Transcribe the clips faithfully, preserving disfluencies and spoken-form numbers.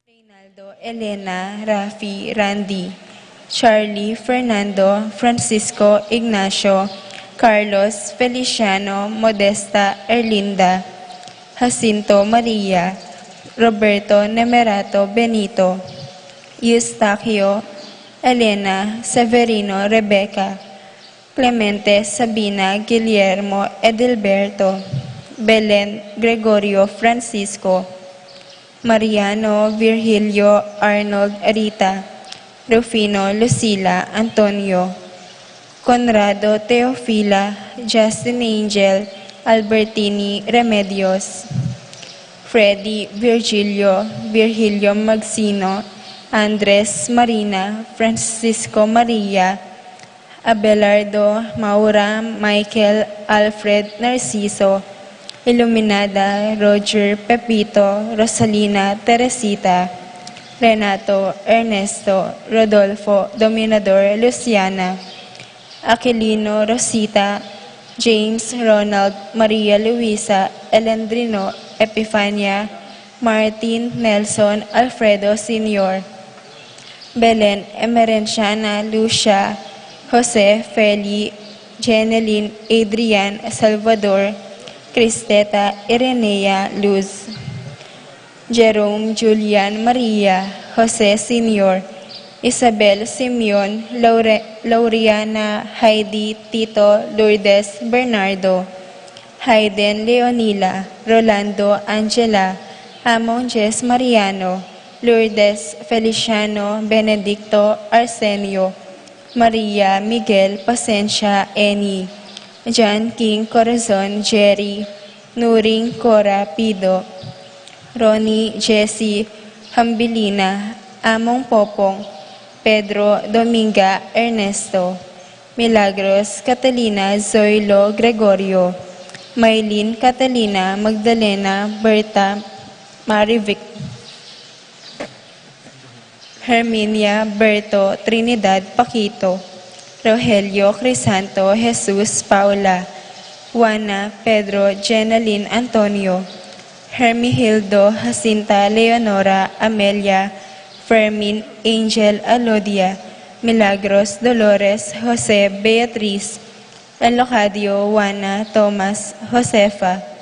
Reynaldo, Elena, Rafi, Randy, Charlie, Fernando, Francisco, Ignacio, Carlos, Feliciano, Modesta, Erlinda, Jacinto, Maria, Roberto, Nemerato, Benito, Eustaquio, Elena, Severino, Rebecca, Clemente, Sabina, Guillermo, Edilberto, Belen, Gregorio, Francisco, Mariano, Virgilio, Arnold, Rita, Rufino, Lucila, Antonio, Conrado, Teofila, Justin, Angel, Albertini, Remedios, Freddy, Virgilio, Virgilio, Magsino, Andres, Marina, Francisco, Maria, Abelardo, Maura, Michael, Alfred, Narciso, Iluminada, Roger, Pepito, Rosalina, Teresita, Renato, Ernesto, Rodolfo, Dominador, Luciana, Aquilino, Rosita, James, Ronald, Maria Luisa, Elandrino, Epifania, Martin, Nelson, Alfredo, Senior, Belen, Emerenciana, Lucia, Jose, Feli, Jenelyn, Adrian, Salvador, Cristeta, Irenea, Luz, Jerome, Julian, Maria, Jose, Senior, Isabel, Simeon, Laure-, Lauriana, Heidi, Tito, Lourdes, Bernardo, Hayden, Leonila, Rolando, Angela, Among Jess, Mariano, Lourdes, Feliciano, Benedicto, Arsenio, Maria, Miguel, Pasensia, Annie, John, King, Corazon, Jerry, Nuring, Cora, Pido, Ronnie, Jessie, Hambilina, Among Popong, Pedro, Dominga, Ernesto, Milagros, Catalina, Zoilo, Gregorio, Maylin, Catalina, Magdalena, Berta, Marivic, Herminia, Berto, Trinidad, Paquito, Rogelio, Crisanto, Jesus, Paula, Juana, Pedro, Jenalyn, Antonio, Hermihildo, Jacinta, Leonora, Amelia, Fermin, Angel, Alodia, Milagros, Dolores, Jose, Beatriz, Elocadio, Juana, Thomas, Josefa.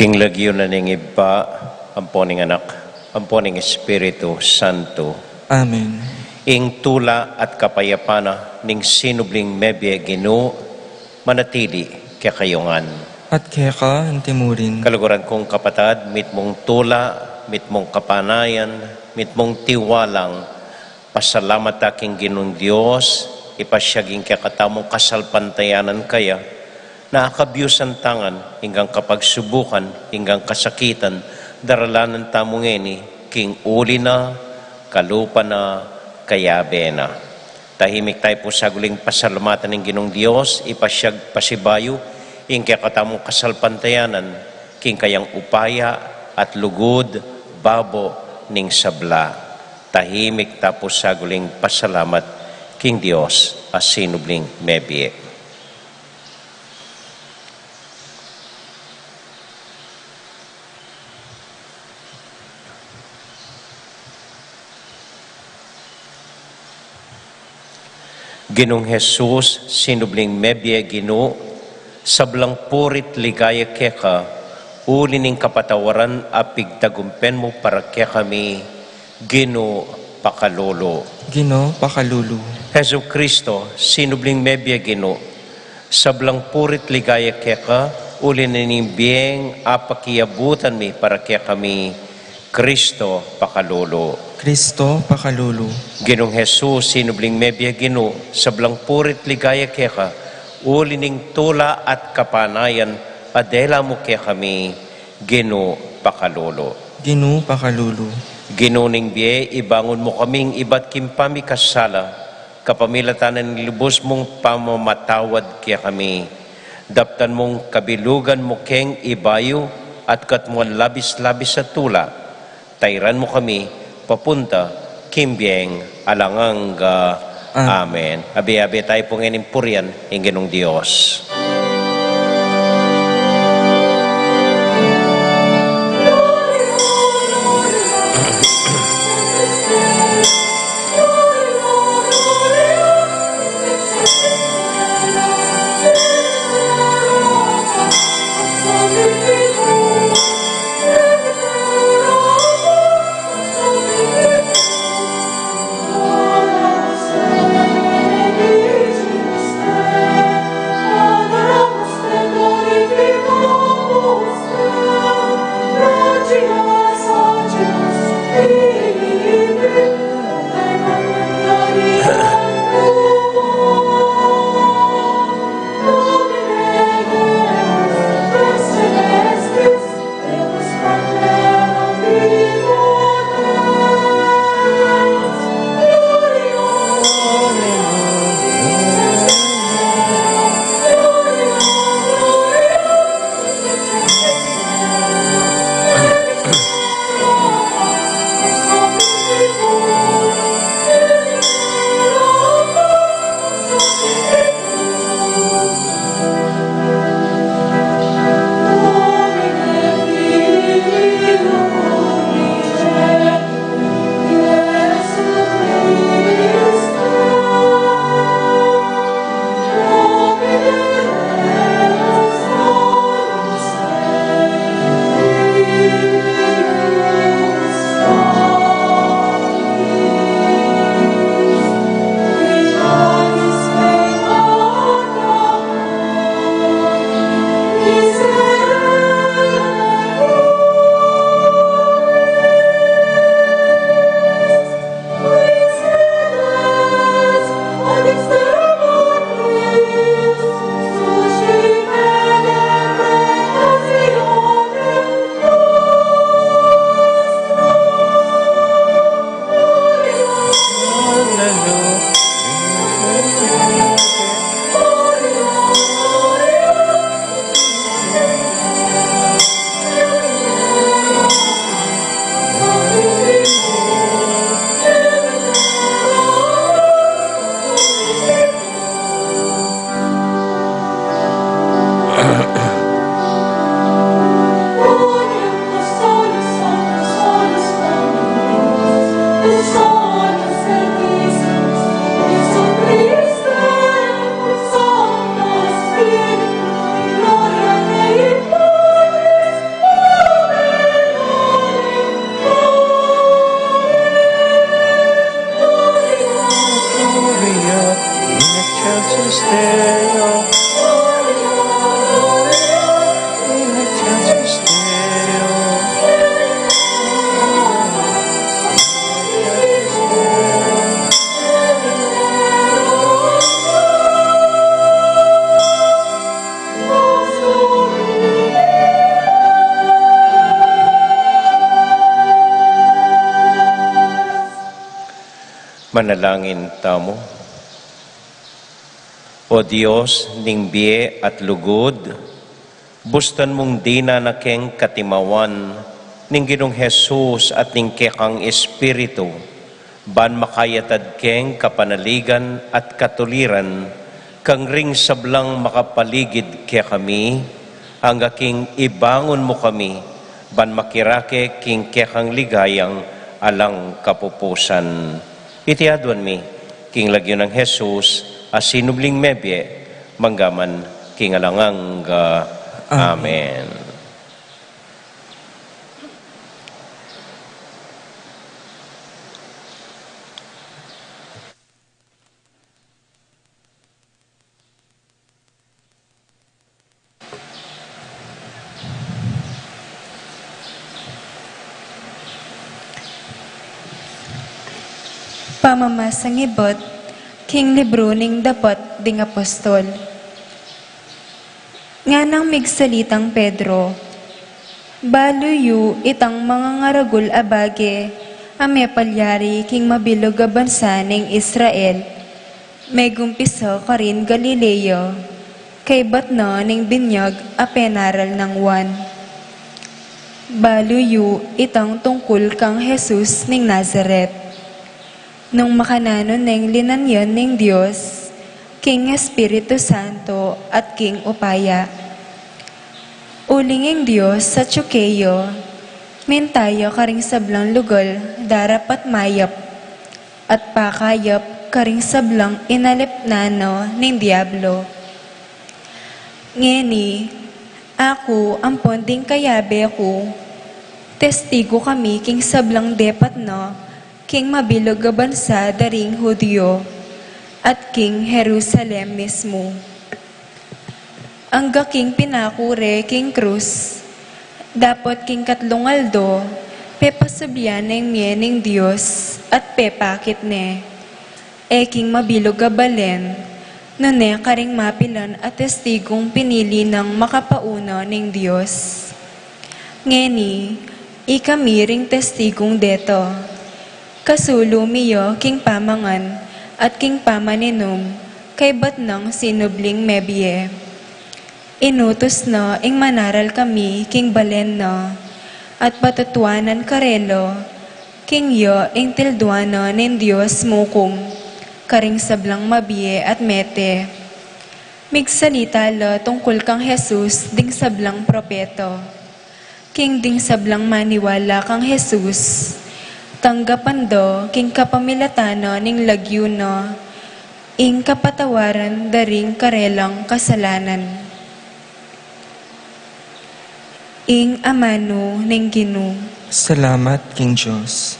King lagyu na ning Ibpa, ampo ning Anak, ampo ning Espiritu Santo. Amen. Ing tula at kapayapan na ning sinubling mebie Ginu, manatili kekayu ngan. At keka antimurin. Kaluguran kung kapatad, mitmung tula, mitmung kapanayan, mitmung tiwalang pasalamat ta king Ginung Dios, ipasiag ing kekatamung kasalpantayanan kaya, na akabyusan ta ngan ing kapagsubukan, ing kasakitan, daralanan tamu ngeni king uli na, kalupa na, kayabe na. Tahimik tamu pu saguling pasalamatan ing Ginung Dios, ipasiag pasibayu ing kekatamung kasalpantayanan, king kayang upaya at lugud, babo ning sabla. Tahimik tamu pu saguling pasalamat king Dios a sinubling mebie. Ginung Jesus, sinubling mebie Ginu, sablang puri't ligaya keka, uli ning kapatawaran a pigtagumpen mu para kekami, Ginu, pakalulu. Ginu, pakalulu. Jesucristo, sinubling mebie Ginu, sablang puri't ligaya keka, uli na ning bieng apakiabutan mi para kekami, Cristo, pakalulu. Cristo, pakalulu. Ginung Jesus, sinubling mebie Ginu, sablang puri't ligaya keka, uli ning tula at kapanayan a dela mu kekami, Ginu, pakalulu. Ginu, pakalulu. Ginu ning bie, ibangun mu kaming ibat king pamikasala, kapamilatan ning lubus mung pamamatawad kekami. Daptan mung kabilugan mu keng ibayu at katmuan labis-labis a tula, tairan mu kami papunta king bieng alang angga. Amen. Amen. Abe-abe tamu pu ngening purian ing Ginung Dios. Manalangin tamu. O Dios ning bie at lugud, bustan mung dinan na keng katimawan ning Ginung Jesus at ning kekang Espiritu, ban makayatad keng kapanaligan at katuliran kang ring sablang makapaligid kekami, angga king ibangun mu kami ban makirake king kekang ligayang alang kapupusan. Iti aduan mi king lagyu nang Jesus, a sinubling mebie, mangga man king alang angga. Amen. Amen. Pamamasang ibat king libru ning Dapat ding Apostol. Nganang migsalitang Pedro, "Balu yu itang mangangaragul a bage a mepalyari king mabilug a bansa ning Israel, megumpisa karin Galilea, kaybat na ning binyag a penaral nang Juan." Balu yu itang tungkul kang Jesus ning Nazaret. Nung makananu neng linanyan ning Dios king Espiritu Santo at king upaya. Uling ing Dios sa Judea, minta ya karing sablang lugal darapat mayap, at pakayap karing sablang inalipnan na ning Diablo. Ngeni, aku ampon ding kayabe ku, testigu kami king sablang depat na king mabilug a bansa da ring Judio, at king Jerusalem mismu. Angga king pinaku re king krus, dapot king katlung aldo, pepasublian neng mie ning Dios, at pepakit ne. E king mabilug a balen, nune karing mapilan a testigung pinili nang makapauna ning Dios. Ngeni, ikami ring testigung deta. Kasulu mi ya king pamangan at king pamaninum, kaybat nang sinubling mebie. Inutus na ing manaral kami king balen na, at patutuanan karela, king ya ing tilduan na ning Dios mukum, karing sablang mabie at mete. Migsalita la tungkul kang Jesus ding sablang propeta. King ding sablang maniwala kang Jesus, tanggapan da king kapamilatan na ning lagyu na, ing kapatawaran da ring karelang kasalanan. Ing amanu ning Ginu. Salamat king Dios.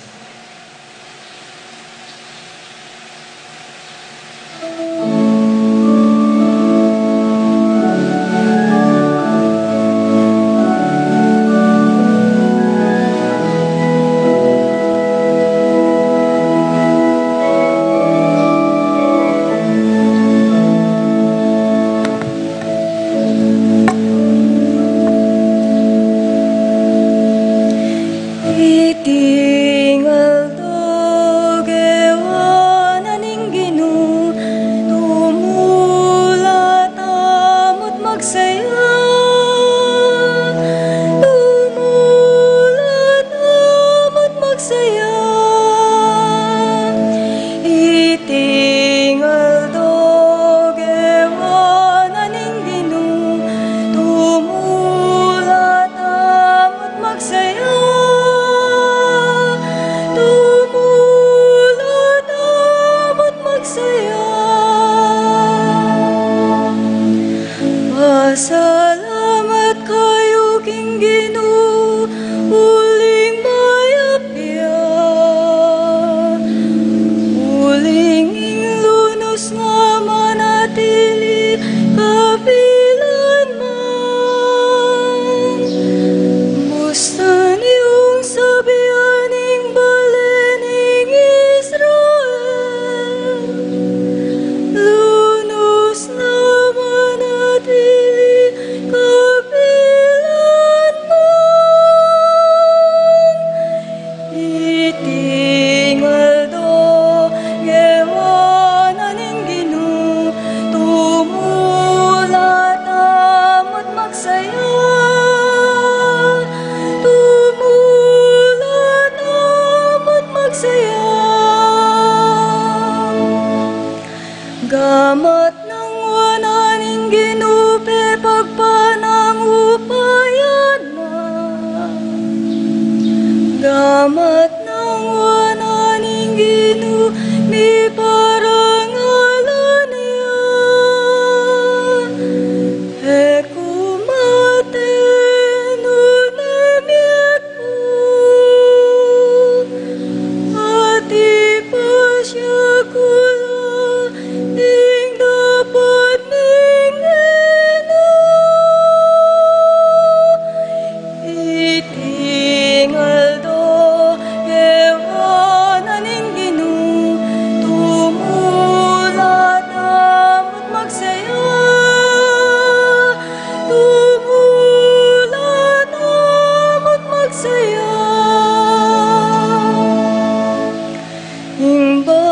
Iting aldo gewa na ning Ginu,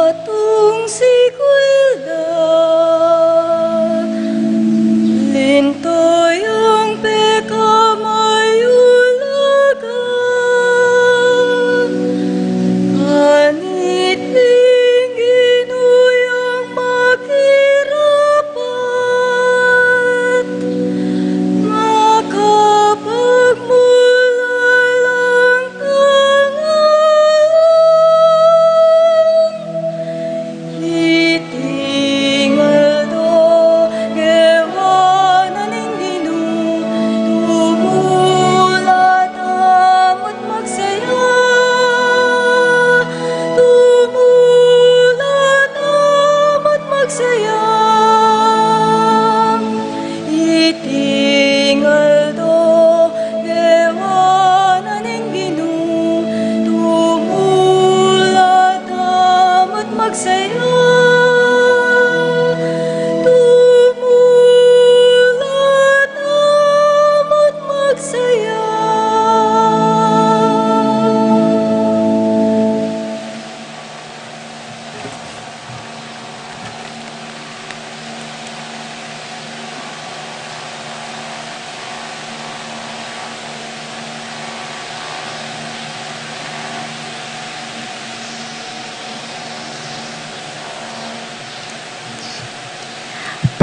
Atung sikwil da, linto yang pekamayulagan, kanit ning Ginu yang makirapat, makapagmulalang tangalan. Iting aldo, gewa na ning Ginu, tumula tamu't magsaya, tumula tamu't magsaya. Iting aldo, gewa na ning Ginu, tumula tamu't magsaya, tumula tamu't magsaya.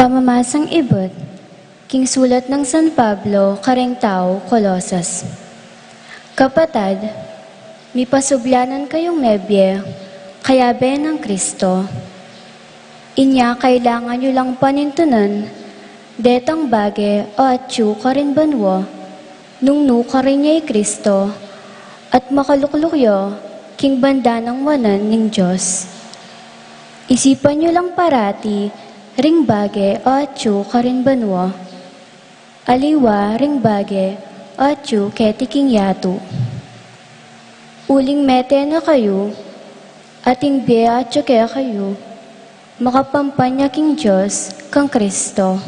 Pamamasang ibut king sulat nang San Pablo kareng tau Colosas. Kapatad, mipasublanan kayung mebie kayabe nang Kristo. Inya kailangan yu lang panintunan detang bage o atyu karin banua, nung nu karin ya i Kristo, at makalukluk yu king banda nang wanan ning Dios. Isipan yu lang parati ring bage o atyu karin banua, aliwa ring bage o atyu keti king yatu. Uling mete na kayu, at ing bie atyu kekayu, makapampanya king Dios kang Kristo.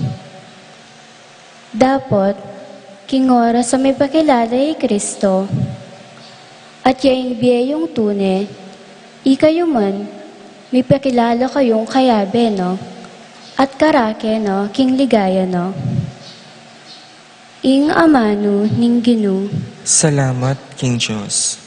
Dapot, king oras a mipakilala i Kristo, at ya ing bie yung tune, ikayu man, mipakilala kayung kayabe na, at karake na king ligaya na. Ing amanu ning Ginu. Salamat king Dios.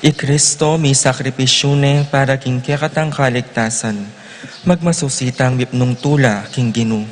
I Kristo misakripisyu ne para king kekatang kaligtasan. Magmasusi tang mipnung tula king Ginu.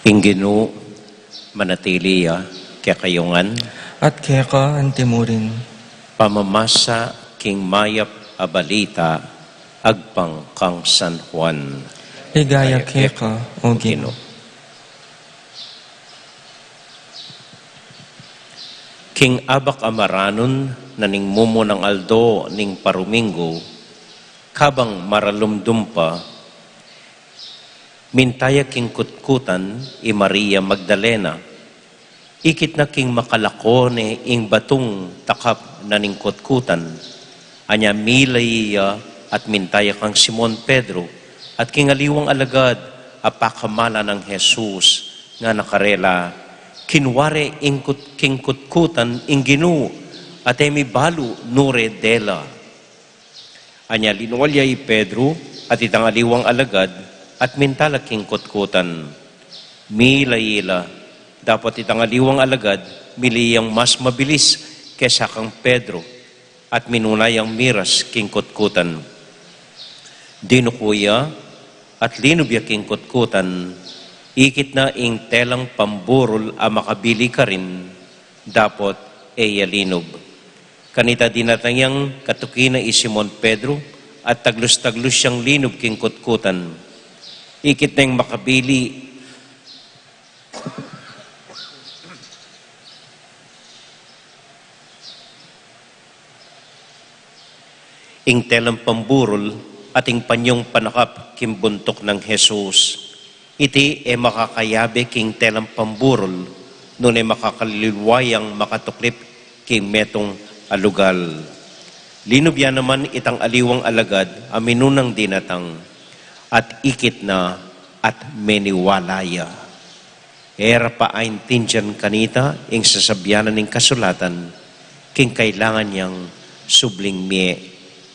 Ing Ginu manatili ya kekayu ngan. At keka antimurin. Pamamasa king mayap a balita agpang kang San Juan. Ligaya keka, O Ginu. King abak a maranun na ning mumunang aldo ning paruminggu, kabang maralumdum pa, minta ya king kutkutan i Maria Magdalena. Ikit na king makalako ne ing batung takap na ning kutkutan. Anya milay ya at minta ya kang Simon Pedro at king aliwang alagad a pakamalan nang Jesus, ngana karela, kinua re ing kut-, king kutkutan ing Ginu, at e mi balu nure dela. Anya linwal ya i Pedro at itang aliwang alagad, at mintala king kutkutan. Mila-ila, dapot itang aliwang alagad, mili yang mas mabilis kesa kang Pedro, at minuna yang miras king kutkutan. Dinuku ya, at linub ya king kutkutan, ikit na ing telang pamburul a makabili karin, dapot e ya linub. Kanita dinatang yang katuki na i Simon Pedro, at taglus-taglus yang linub king kutkutan. Ikit na yang makabili ing telang pamburul at ing panyung panakap king buntuk nang Jesus. Iti e makakayabe king telang pamburul, nune makakaliwa yang makatuklip king metung a lugal. Linub ya naman itang aliwang alagad a minunang dinatang, at ikit na at meniwala ya. E ra pa aintindian kanita ing sasabian na ning kasulatan, king kailangan yang subling mie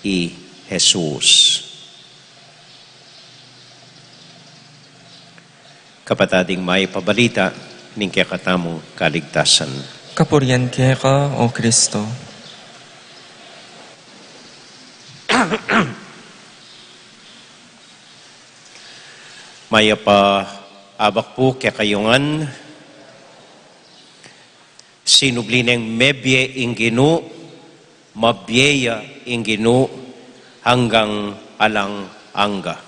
i Jesus. Kapatad, ing mayap a balita ning kekatamung kaligtasan. Kapurian keka, O Kristo. Mayap a abak pu kekayu ngan. Sinubli neng mebie ing Ginu, mabie ya ing Ginu, anggang alang angga.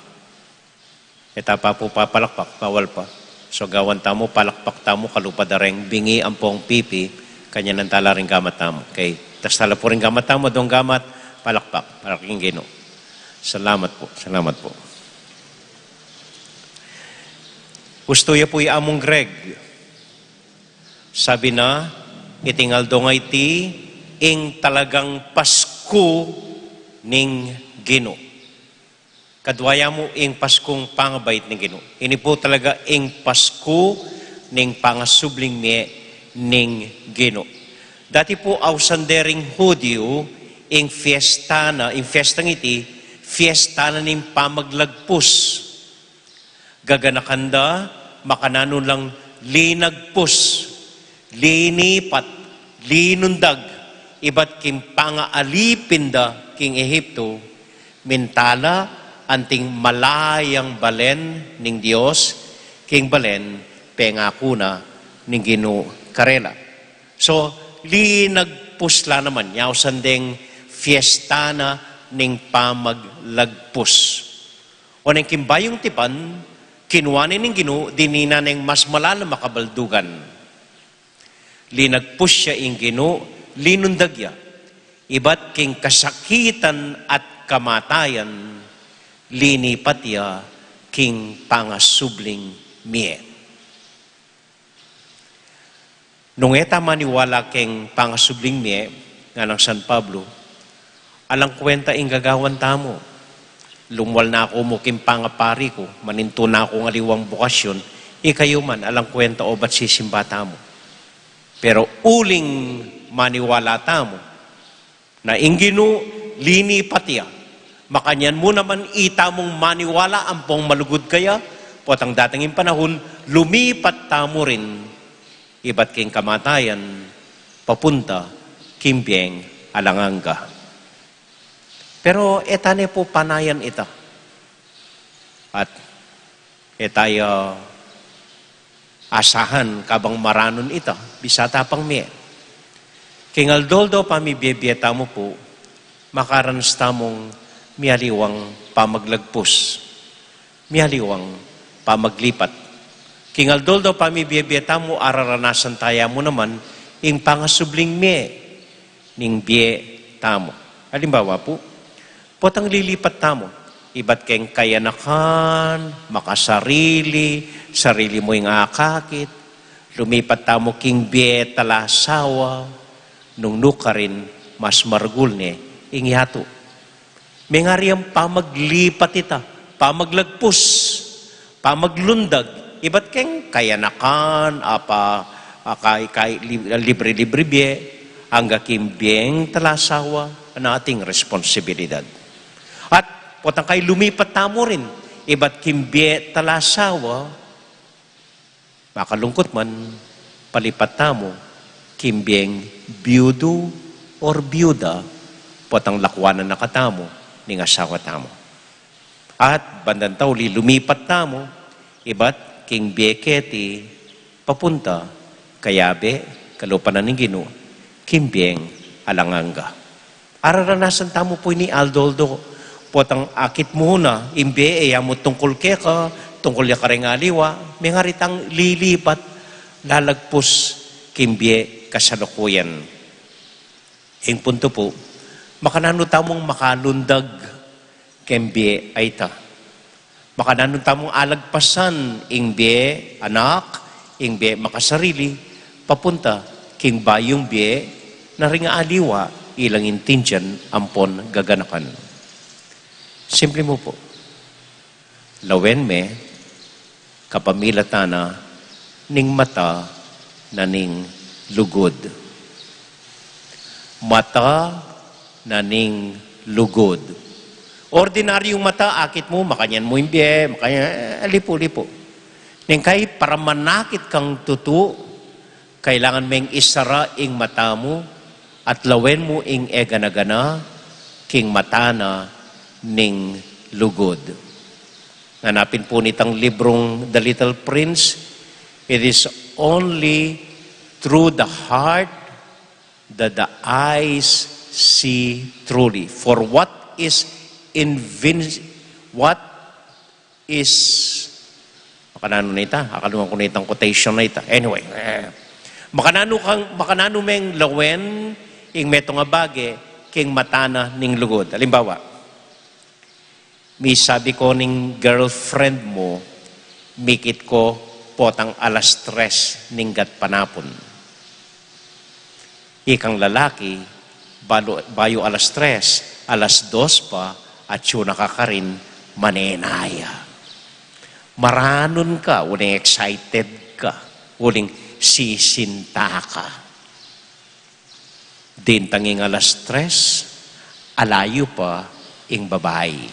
E ta pa pu papalakpak, bawal pa. So gawan tamu, palakpak tamu, kalupa da reng bingi ampong pipi, kanyan nang tala ring gamat tamu. Okay? Tas tala pu ring gamat tamu, adwang gamat, palakpak, palakpak ing Ginu. Salamat pu, salamat pu. Ustu ya pu i Among Greg. Sabi na, iting aldo ngeni iti ing talagang Pasku ning Ginu. Kadwa ya mu ing Paskung pangabait ning Ginu. Ini pu talaga ing Pasku ning pangasubling mie ning Ginu. Dati pu ausan de ring Hudiu, ing fiesta na, ing fiesta ngeni, fiesta na ning pamaglagpus. Gaganakan da, makananu lang linagpus, linipat, linundag, ibat king pangaalipin da king Ehipto, mintala anting malayang balen ning Dios, king balen pengaku na ning Ginu karela. So, linagpus la naman, nya ausan deng fiesta na ning pamaglagpus. Oneng king Bayung Tipan, kinua ne ning Ginu, dininan neng mas malalam a kabaldugan. Linagpus ya ing Ginu, linundag ya. Ibat king kasakitan at kamatayan, linipat ya king pangasubling mie. Nung e ta maniwala keng pangasubling mie, nganang San Pablo, alang kwenta ing gagawan tamu. Lumwal na aku mu king pangapari ku, manintu na aku ng aliwang bukasyon, ikayu man, alang kwenta obat sisimba tamu. Pero uling maniwala tamu, na ing Ginu linipat ya. Makanyan mu naman itamung maniwala ampong malugud kaya, potang datang ing panahun, lumipat tamu rin, ibat king kamatayan, papunta king bieng alang angga. Pero e ta ne pu panayan ita. At e ta ya asahan kabang maranun ita, bisa ta pang mie. King aldo-aldo pamibiebie tamu pu, makaranas tamung mialiwang pamaglagpus, mialiwang pamaglipat. King aldo-aldo pamibiebie tamu, araranasan taya mu naman ing pangasubling mie ning bie tamu. Alimbawa pu, potang lilipat tamu, ibat keng kayanakan, makasarili, sarili mu ing akakit, lumipat tamu king bie talasawa, nung nukarin mas maragul ne ing yatu. Mengari yang pamaglipat ita, pamaglagpus, pamaglundag, ibat keng kayanakan, apa, akai, kai, li-, libre-libre bie, angga king bieng talasawa, na ating responsibilidad. At potang kai lumipat tamu rin, ibat king bie talasawa, makalungkut man, palipat tamu king bieng biyudu or biyuda, potang lakwanan na katamu ning asawa tamu. At bandang tauli lumipat tamu, ibat king bie keti papunta, kayabe, kalupa na ning Ginu, king bieng alang angga. Araranasan tamu pu ini aldo-aldo. Potang akit mu na ing bie, e ya mu tungkul keka, tungkul ya kareng aliwa, mengaritang lilipat, lalagpus king bie kasalukuyan. Ing puntu pu, makananu tamung makalundag keng bie a ita? Makananu tamung alagpasan ing bie anak, ing bie makasarili, papunta king bayung bie na ring aliwa ilang intindian ampon gaganakan? Simple mu pu. Lawen me kapamilatan na ning mata na ning lugud. Mata na ning lugud. Ordinaryung mata, akit mu, makanyan mu ing bie, makanyan, eh, lipu-lipu. Neng kai, para manakit kang tutu, kailangan meng isara ing mata mu at lawen mu ing e gana-gana king mata na ning lugud. Nganapin pu nitang librung The Little Prince, it is only through the heart that the eyes see truly. For what is invin-, what is, makananu na ita? Akaluan ku na itang quotation na ita. Anyway, eh, makananu kang, makananu meng lawen ing metung a bage king mata na ning lugud? Alimbawa, misabi ko ning girlfriend mu, mikit ko potang alas tres ning gatpanapun. Ikang lalaki, balu-, bayu alas tres, alas dos pa, atyu na ka karin, manenaya. Maranun ka, uling excited ka, uling sisinta ka. Dintang ing alas tres, alayu pa ing babai.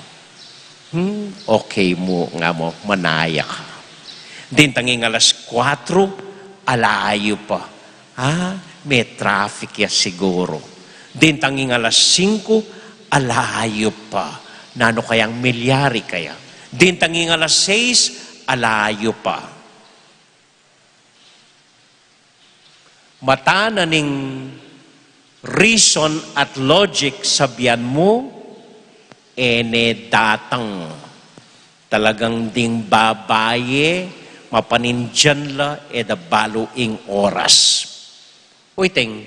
Hmm, okay mu nga mu, manaya ka. Dintang ing alas kuatro, alayu pa. Ah, me traffic ya siguru. Dintang ing alas singku, alayu pa. Nanu kayang milyari kaya? Dintang ing alas sais, alayu pa. Mata na ning reason at logic, sabian mu, e ne datang. Talagang ding babaye, mapanindian la e da balu ing oras. Uy, teng,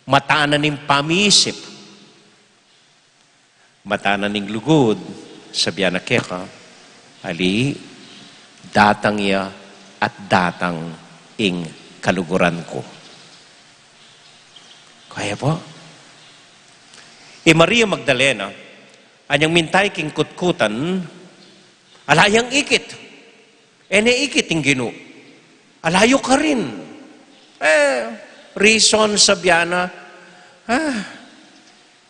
mata na ning pamisip. Mata na ning lugud, sabian na keka, ali, datang ya at datang ing kaluguran ku. Kaya pu, i Maria Magdalena, anyang mintay king kutkutan, ala yang ikit. E ne ikit ing Ginu. Alayu karin. Eh, reason, sabian na, ah,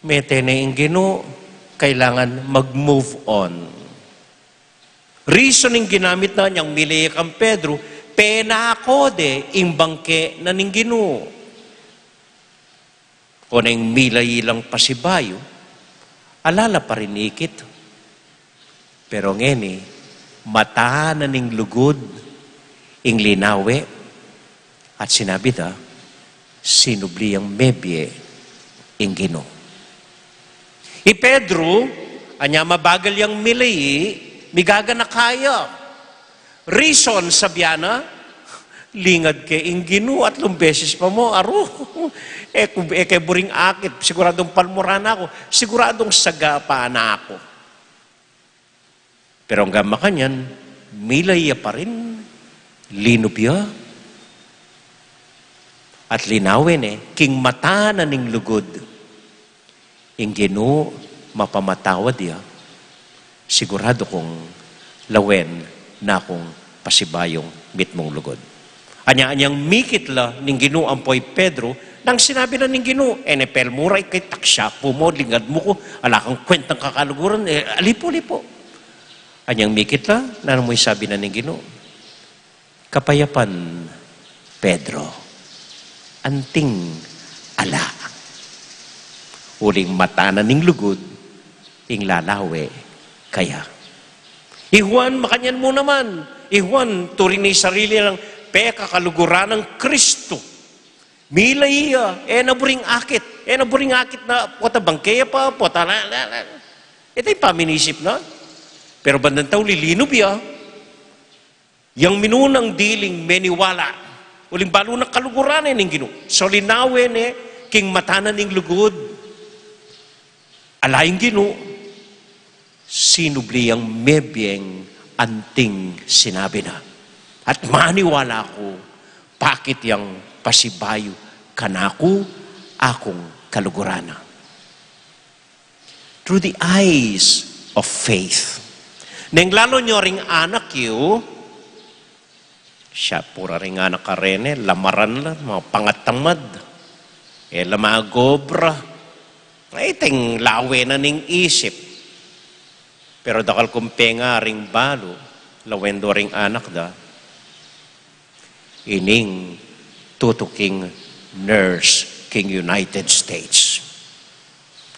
mete ne ing Ginu, kailangan mag-move on. Reason ing ginamit na, anyang mila ya kang Pedro, penako de ing bangke na ning Ginu. Koneng mila ilang pasibayu, ala la pa rin ikit. Pero ngeni, mata na ning lugud ing linawe, at sinabi da, sinubli yang mebie ing Ginu. I Pedro, anya mabagal yang milai, migaganaka ya. Reason, sabian na, lingad ke ing Ginu, atlung beses pa mu, aru, e ku, e ke buring akit, siguradung palmuran na ku, siguradung sagapa na ku. Pero anggang makanyan, milai ya pa rin, linub ya, at linawe ne, king mata na ning lugud. Ing Ginu mapamatawad ya, siguradu kung lawen na kung pasibayung mitmung lugud. Anya-anyang mikit la ning Ginu ampo i Pedro, nang sinabi na ning Ginu, e ne pelmuran, ikit, taksa pu mu, lingad mu ku, ala kang kwentang kakaluguran, e, alipu-lipu. Anyang mikit la, nanu mu ing sabi na ning Ginu? Kapayapan, Pedro, anting ala. Uling mata na ning lugud ing lalawe kaya. I Juan, makanyan mu naman. I Juan, turing ne ing sarili nang pekakaluguran nang Kristo. Mila iya, e na buring akit. E na buring akit na pota bangke ya pa, pota la, la, la. Ita ing paminisip na. Pero bandang tauli, linub ya. Yang minunang diling meniwala. Uling balu na kaluguran ne ning Ginu. So linawe ne king mata na ning lugud. Ala ing Ginu, sinubli yang mebieng anting sinabi na. At maniwala ku, pakit yang pasibayu kanaku, akung kaluguran na. Through the eyes of faith. Neng lalo nyo ring anak yu, siya pura ring anak a reni, lamaran la, mapangatamad, e la magobra. Ay, teng lawe na ning isip. Pero dakal kung pengaring balu, lawen do ring anak da, ining tutuking nurse king United States.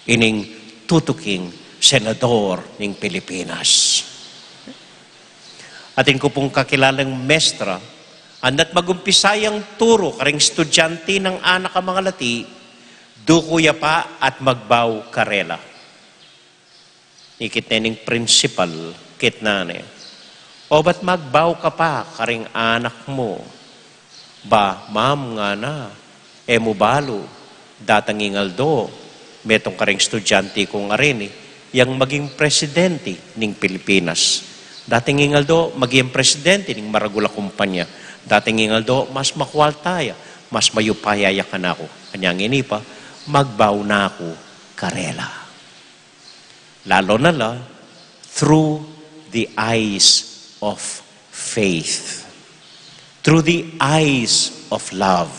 Ining tutuking senador ning Pilipinas. Atin ku pung kakilalang mestra, andat magumpisa yang turu karing estudyante nang anak a mangalati, duku ya pa at magbau karela. Ikit ne ning principal, kitnan ne, "O, ba't magbau ka pa karing anak mu?" "Ba, ma'am," ngana, "e mu balu, datang ing aldo, metung karing estudyante kung arini, yang maging presidente ning Pilipinas. Datang ing aldo, maging presidente ning maragul a kumpanya. Datang ing aldo, mas makwalta ya, mas mayupaya ya kanaku. Anya ngeni pa, magbau na ku karela." Lalo na la, through the eyes of faith. Through the eyes of love.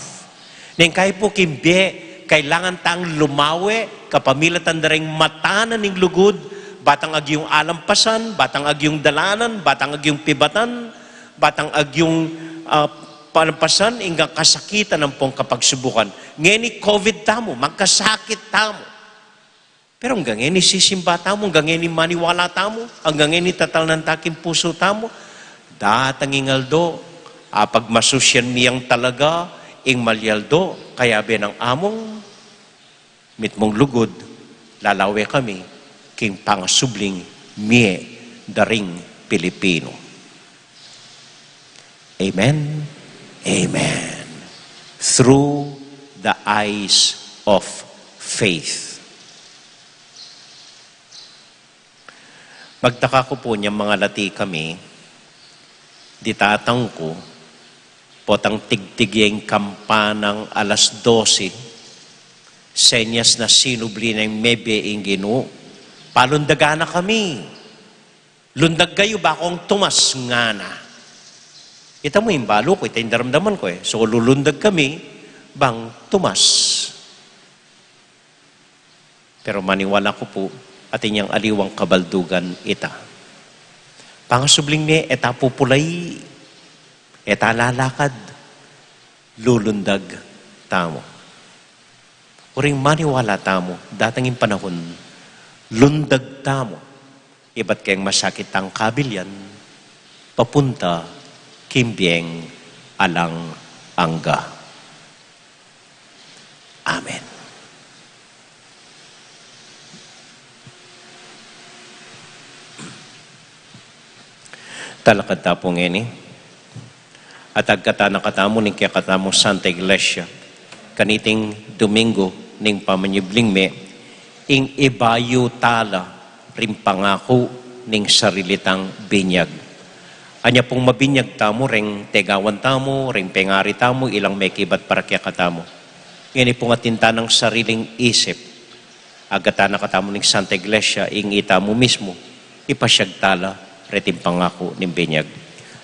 Neng kayi pu king bie, kailangan tang lumawe, kapamilatan da ring mata na ning lugud, batang agyung alampasan, batang agyung dalanan, batang agyung pibatan, batang agyung, ah, palampasan, inggang kasakitan ampong kapagsubukan. Ngeni COVID tamu, magkasakit tamu. Pero anggang ngeni sisimba tamu, anggang ngeni maniwala tamu, anggang ngeni tatalnan ta king pusu tamu, datang ing aldo, apagmasusyan mi yang talaga, ing malyaldo, kayabe nang among mitmung lugud, lalawe kami, king pangasubling mie da ring Pilipino. Amen. Amen. Through the eyes of faith. Magtaka ku pu nyang mangalati kami, di tatang ku, potang tigtig ya ing kampanang alas dose, senyas na sinubli neng mebie ing Ginu, palundagan na kami. "Lundag kayu, bakong tumas," ngana. Ita mu ing balu ku, ita ing daramdaman ku e. So, lulundag kami, bang tumas. Pero maniwala ku pu, atin yang aliwang kabaldugan ita. Pangasubling mie, e ta pupulai, e ta lalakad, lulundag tamu. Uring maniwala tamu, datang ing panahun, lundag tamu, ibat keng masakit tang kabilian, papunta king bieng alang angga. Amen. Talakad ta pu ngeni. At agkatan na katamu ning kekatamung Santa Iglesia, kaniting Domingo ning pamanyubling mie, ing ibayu tala ring pangaku ning sarili tang binyag. Anya pung mabinyag tamu ring tegawan tamu, ring pengari tamu, ilang mekibat para kekatamu. Ngeni pung atin ta nang sariling isip. Agkatan na katamu ning Santa Iglesia, ing itamu mismu, ipasyag tala reting pangaku ning binyag.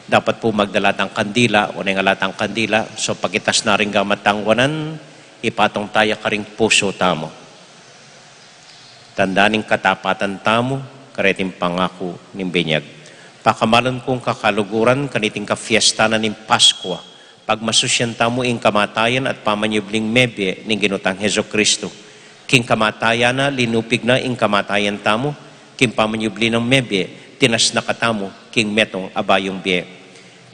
Dapat pu magdala tang kandila, o neng ala tang kandila, so pakitas na ring gamat tang wanan, ipatong taya karing pusu tamu. Tanda ning katapatan tamu, kareting pangaku ning binyag. Pakamalan kung kakaluguran, kaniting kafiesta na ning Paskua, pagmasusyan tamu ing kamatayan at pamanyubling mebie ning Ginu tang Jesucristo. King kamatayan na, linupig na ing kamatayan tamu, king pamanyubli nang mebie, tinas na katamu king metung a bayung bie.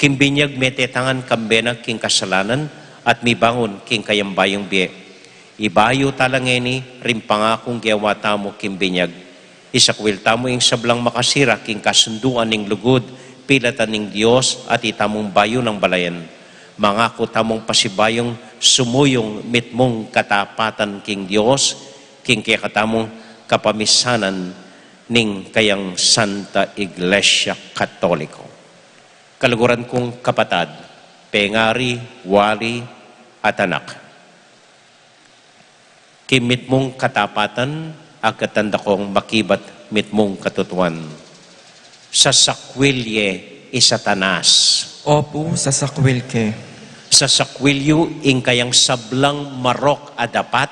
King binyag mete tang ngan kambe na king kasalanan at mibangun king kayang bayung bie. Ibayu tala ngeni ring pangakung gewa tamu king binyag. Isakwil tamu ing sablang makasira king kasunduan ning lugud, pilatan ning Dios at itamung bayu nang balayan. Mangaku tamung pasibayung sumuyung mitmung katapatan king Dios, king kekatamung kapamisanan ning kayang Santa Iglesia Katoliko. Kaluguran kung kapatad, pengari, wali, at anak. King mitmung katapatan, agkatan da kong makibat mitmung katutuan. Sasakwil ye i Satanas. Opu, sasakwil ke. Sasakwil yu ing kayang sablang marok a dapat.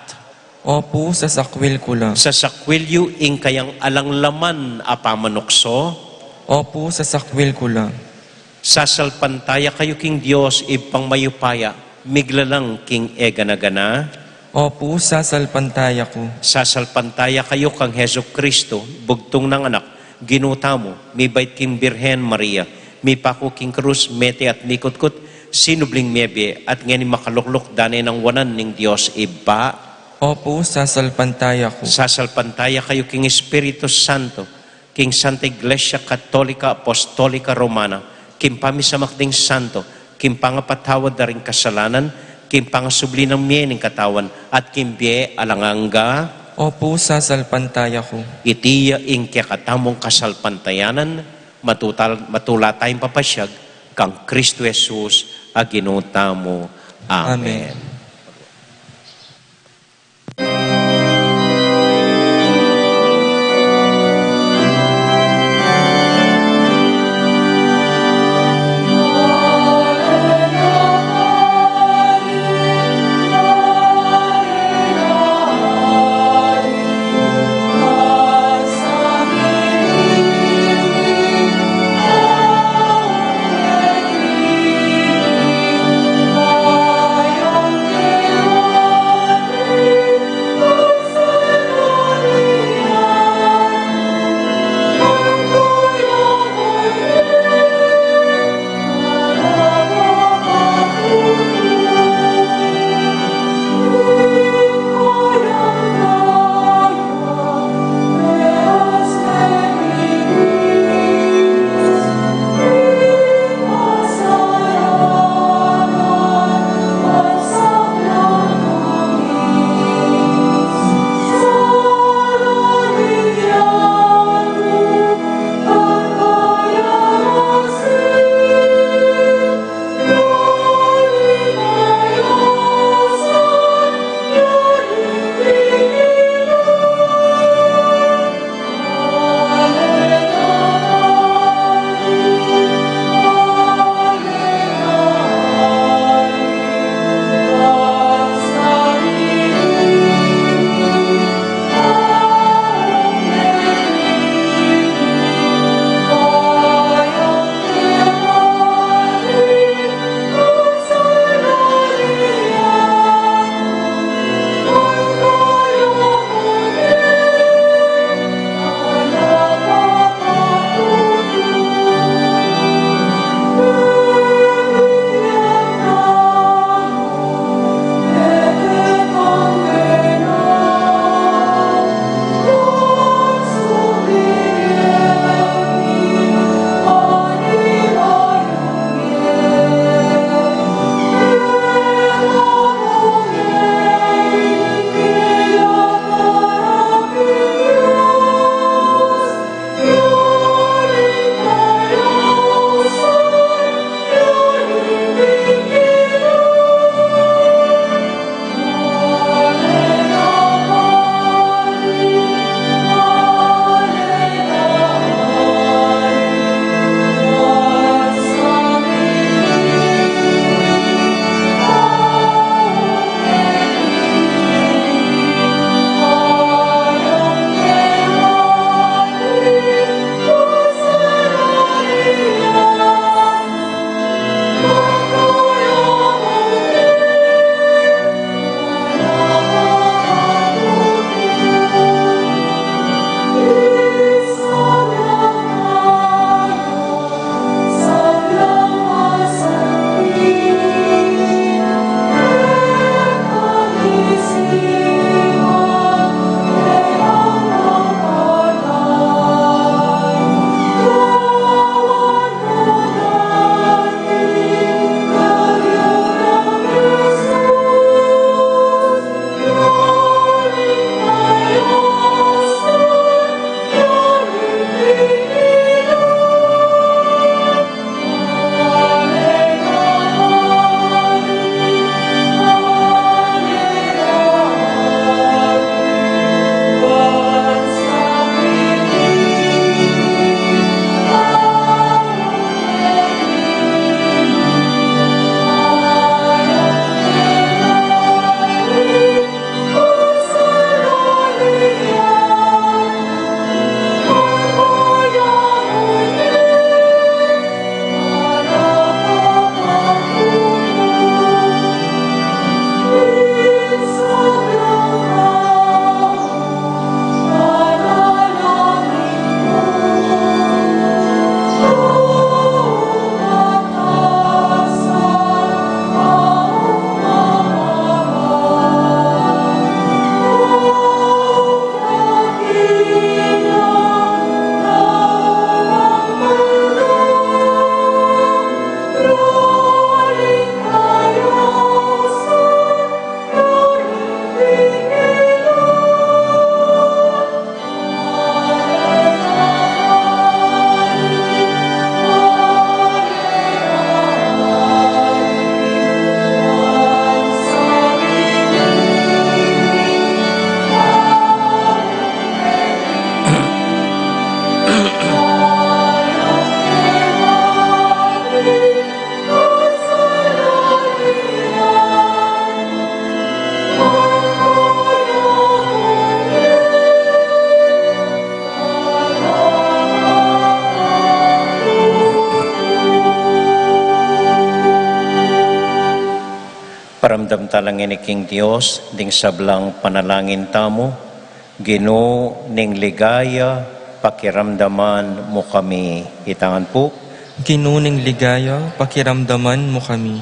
Opu, sasakwil ku la. Sasakwil yu ing kayang alang laman a pamanukso. Opu, sasakwil ku la. Sasalpantaya kayu king Dios Ibpang mayupaya, miglalang king e gana-gana. Opu, sasalpantaya ku. Sasalpantaya kayu kang Jesucristo, bugtung nang Anak, Ginu tamu, mibait king Birhen Maria, mipaku king krus, mete at mikutkut, sinubling mebie, at ngeni makalukluk dane nang wanan ning Dios Ibpa. Opu, sasalpantaya ku. Sasalpantaya kayu king Espiritu Santo, king Santa Iglesia Katolika Apostolika Romana, king pamisamak ding santo, king pangapatawad da ring kasalanan, king pangasubli nang mie ning katawan, at king bie alang angga. Opu, sasalpantaya ku. Iti ya ing kekatamung kasalpantayanan, matutal, matula tayung papasyag kang Kristo Jesus a Ginu tamu. Amen. Amen. Pakiramdam ta la ngeni king Dios ding sablang panalangin tamu. Ginu ning ligaya, pakiramdaman mu kami. Itangan pu. Ginu ning ligaya, pakiramdaman mu kami.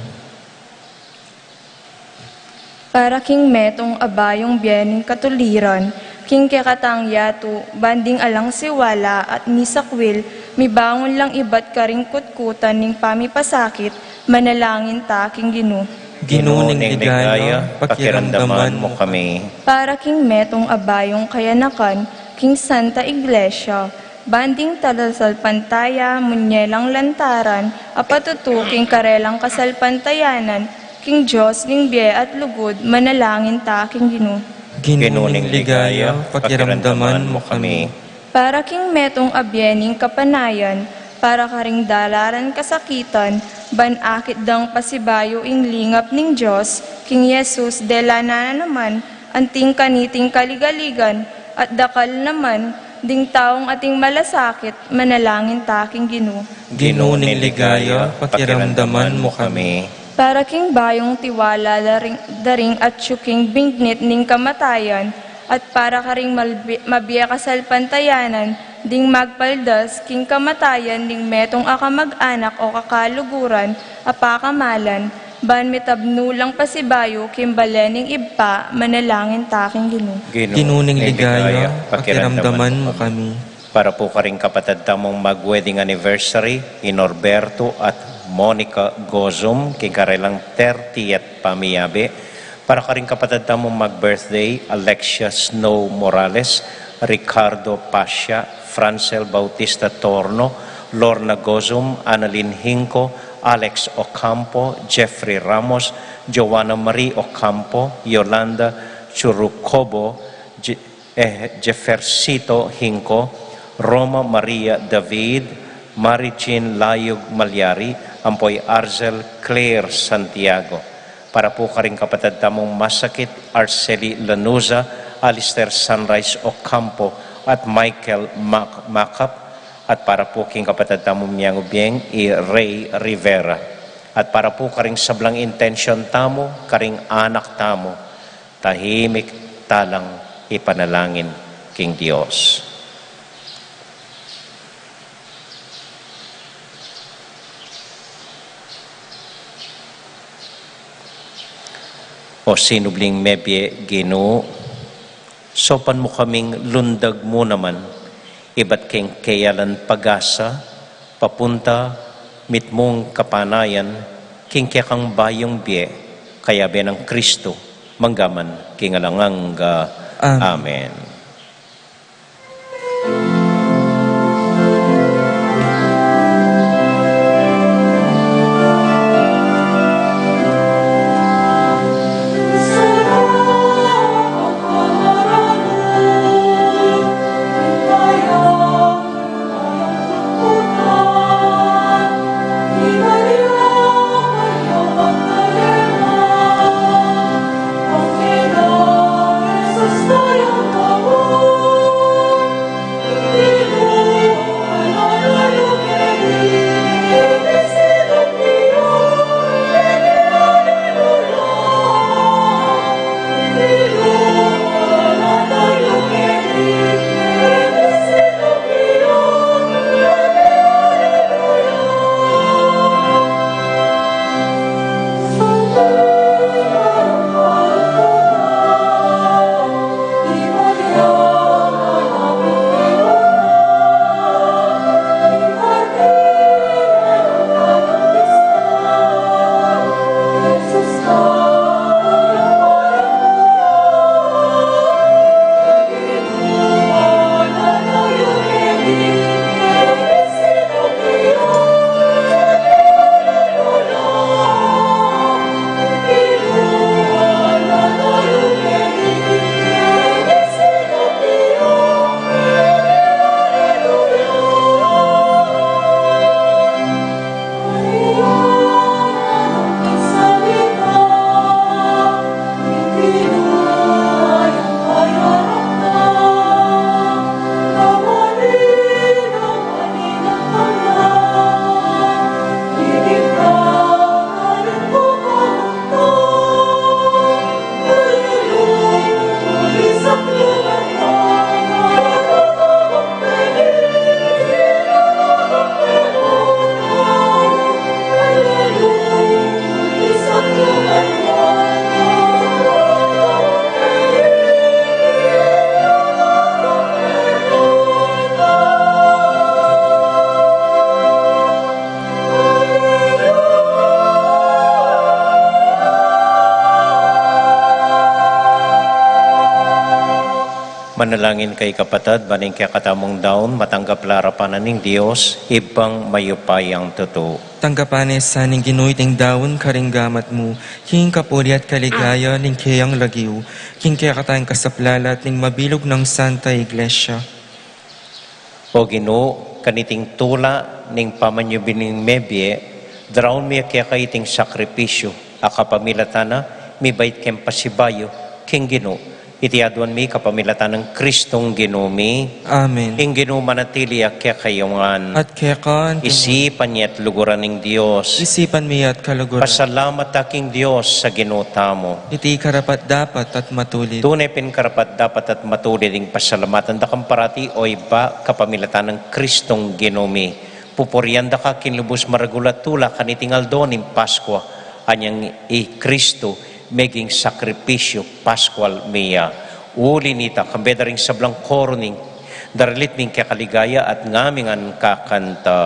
Para king metung a bayung bie ning katuliran, king kekatang yatu, ban ding alang siwala at misakwil, mibangun lang ibat karing kutkutan ning pamipasakit, manalangin ta king Ginu. Ginu ning ligaya, pakiramdaman mu kami. Para king metung a bayung kayanakan, king Santa Iglesia, ban ding talasalpantaya, munye lang lantaran, a patutu king karelang kasalpantayanan, king Dios ning bie at lugud, manalangin ta king Ginu. Ginu ning ligaya, pakiramdaman mu kami. Para king metung a bie ning kapanayan, para karing dalaran kasakitan, ban akit dang pasibayu ing lingap ning Dios, king Jesus, dela na naman, anting kaniting kaligaligan, at dakal naman, ding taung ating malasakit, manalangin ta king Ginu. Ginu ning ligaya, pakiramdaman mu kami. Para king bayung tiwala daring, daring atyu king bingnit ning kamatayan, at para karing malbi-, mabie kasalpantayanan, ding magpaldas king kamatayan ning metung a kamag-anak o kakaluguran, a pakamalan, ban mitabnu lang pasibayu king bale ning Ibpa, manalangin ta king Ginu. Ginu ning ligaya, pakiramdaman mu kami. Para pu karing kapatad tamung mag-wedding anniversary, i Norberto at Monica Gozum, king karelang thirtieth pamiyabe. Para karing kapatad tamung mag-birthday, Alexia Snow Morales, Ricardo Pasha, Francel Bautista Torno, Lorna Gozum, Annalyn Hinco, Alex Ocampo, Jeffrey Ramos, Joanna Marie Ocampo, Yolanda Churucobo, Je-, eh, Jeffercito Hinco, Roma Maria David, Mary Jean Layug Malyari, ampo i Arzel Claire Santiago. Para pu karing kapatad tamung masakit, Arceli Lanuza, Alistair Sunrise Ocampo, at Michael Mac-, Macap, at para pu king kapatad tamung miyang ubieng, i Ray Rivera. At para pu karing sablang intensyon tamu, karing anak tamu, tahimik ta lang ipanalangin king Dios. O sinubling mebie, Ginu, saupan mu kaming lundag mu naman, ibat king keyalan pag-asa, papunta mitmung kapanayan, king kekang bayung bie, kayabe nang Kristu, mangga man king alang angga. Amen. Amen. Manalangin kayu, kapatad, ban ing kekatamung daun matanggap la arapan na ning Dios, Ibpang mayupayang tutu. Tanggapan na sa ning Ginu iting daun karing gamat mu, king kapurian at kaligayan ning keyang lagyu, king kekatang kasaplalan at ning mabilug nang Santa Iglesia. O Ginu, kaniting tula ning pamanyubling mebie, daraun mi keka iting sakripisyu a kapamilatan na mibait keng pasibayu king Ginu. Iti aduan mi kapamilatan nang Kristong Ginu mi. Amen. Ing Ginu manatili ya kekayu ngan. At keka mu rin. Isipan ye at luguran ning Dios. Isipan mi ya at kaluguran. Pasalamat ta king Dios a Ginu tamu. Iti karapat-dapat at matulid. Tune pin karapat-dapat at matulid ing pasalamatan da kang parati, o Ibpa, kapamilatan nang Kristong Ginu mi. Pupurian da ka king lubus maragul a tula kaniting aldo ning Paskua, anyang i Kristu meging sakripisyu paskual mi ya. Uli na nita, kambe da ring sablang koru ning daralit ming kekaligaya at ngamin ngan kakanta.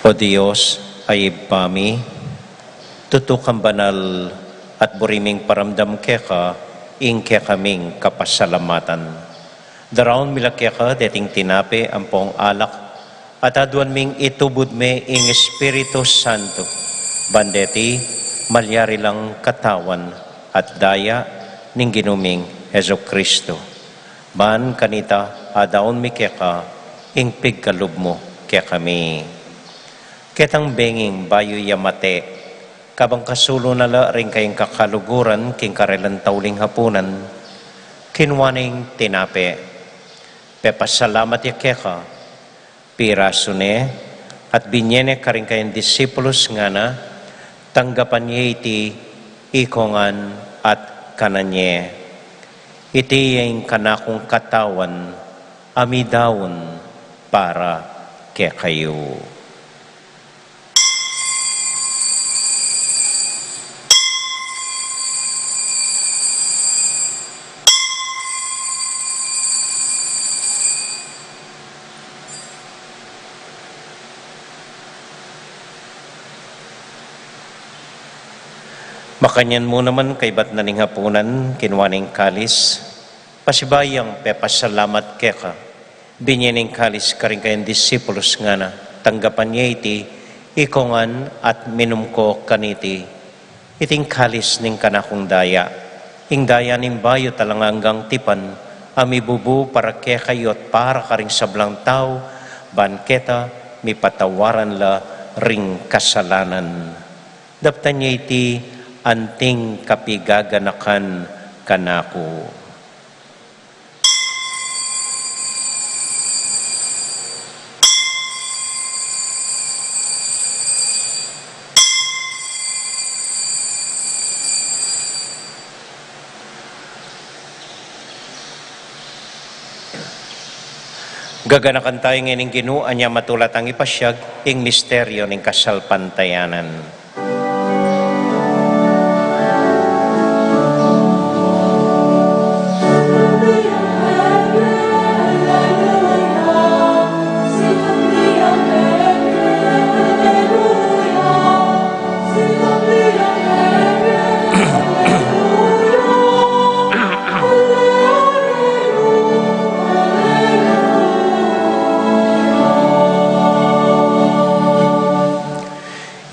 O Dios, a Ibpa mi, tutu kang banal at buri ming paramdam keka ing kekaming kapasalamatan. Daraun mi la keka deting tinape ampong alak, at aduan ming itubud me ing Espiritu Santo, ban deti malyari lang katawan at daya ning Ginu ming Jesucristo. Ban kanita adaun mi keka ing pigkalub mu kekami. Ketang benging bayu ya mate, kabang kasulu na la ring kayang kakaluguran king karelang tauling hapunan, kinua neng tinape, pepasalamat ya keka, pirasu ne, at binye ne karing kayang disipulus, ngana, tanggapan ye iti ikongan at kanan ye. Iti ya ing kanakung katawan a midaun para kekayu. Makanyan mu naman kaybat na ning hapunan, kinua ne ing kalis, pasibayu yang pepasalamat keka, binye ne ing kalis karing kayang disipulus, ngana, Tanggapan ye iti, ikongan at minum ko kaniti. Iting kalis ning kanakung daya, ing daya ning bayu at alang anggang tipan, a mibubu para kekayu at para karing sablang tau, ban keta mipatawaran la ring kasalanan. Daptan ye iti anting kapigaganakan kanaku. Gaganakan tamu ngening Ginu, anya matula tang ipasiag ing misteryo ning kasalpantayanan.